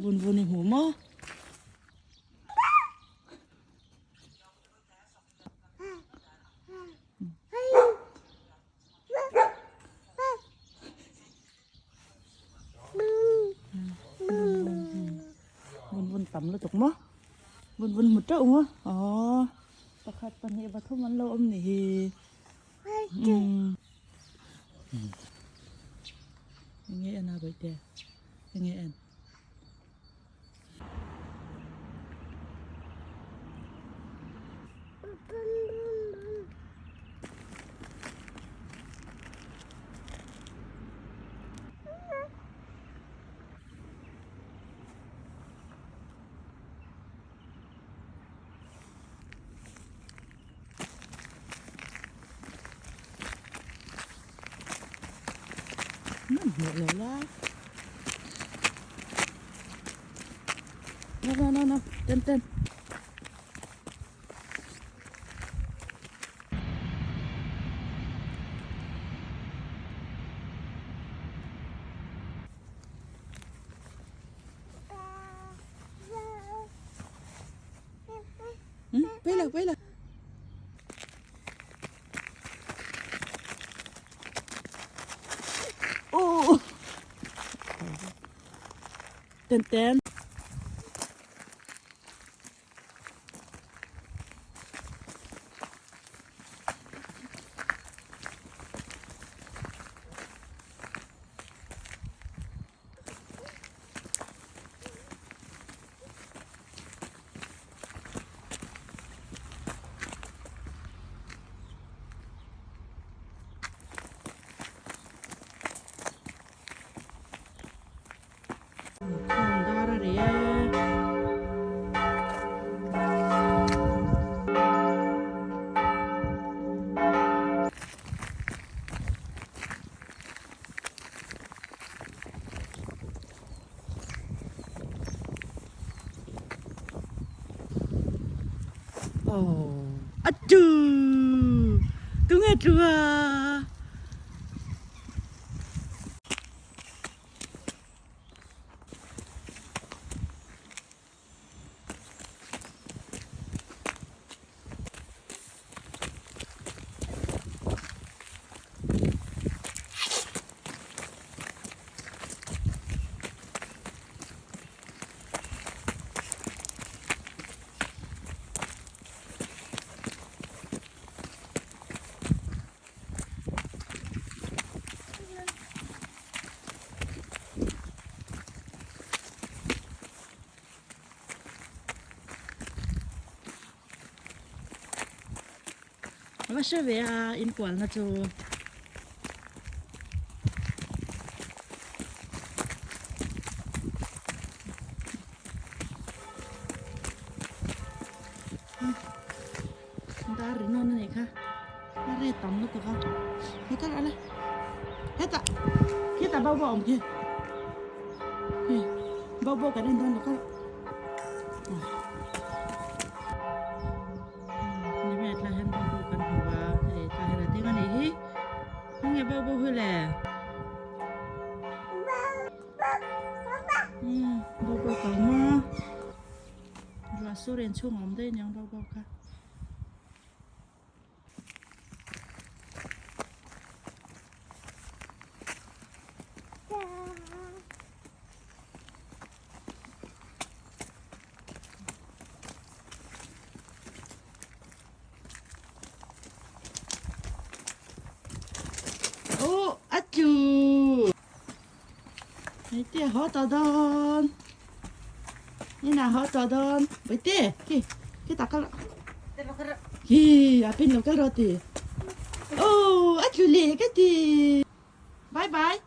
Vun vun i hmu maw? Vun vun tam lutuk maw? Vun vun hmu teuh maw? Aww pakhat pahnih pathum an lo awm ni hi. Umm enge en a bawihte enge en. Hmuh lo la no no no no ten ten Quay lại, quay lại. Ô. Tên tên. Dar a ri e. Aw a tu tunge tlu a. Va hre ve a inkualna chu. Dar ri nawn a nih kha a re tam lutuk a heta lah le heta khita bo bo a awm khi hei bo bo kan en dawn lo kha ni mai tah hian bo bo kan hmu a hei tah hian a ding a nih hi khawnge bo bo hi le umm bo bo ka awm a. Ruah sur in chhung a awm daih aniang bauh bauh kha. Oh, achu. Hei te haw tawh dawn inah haw tawh dawn Bawihtê khi khi tak kal khi a pin lo kal rawh ti aw a tlu leh ka ti bye bye.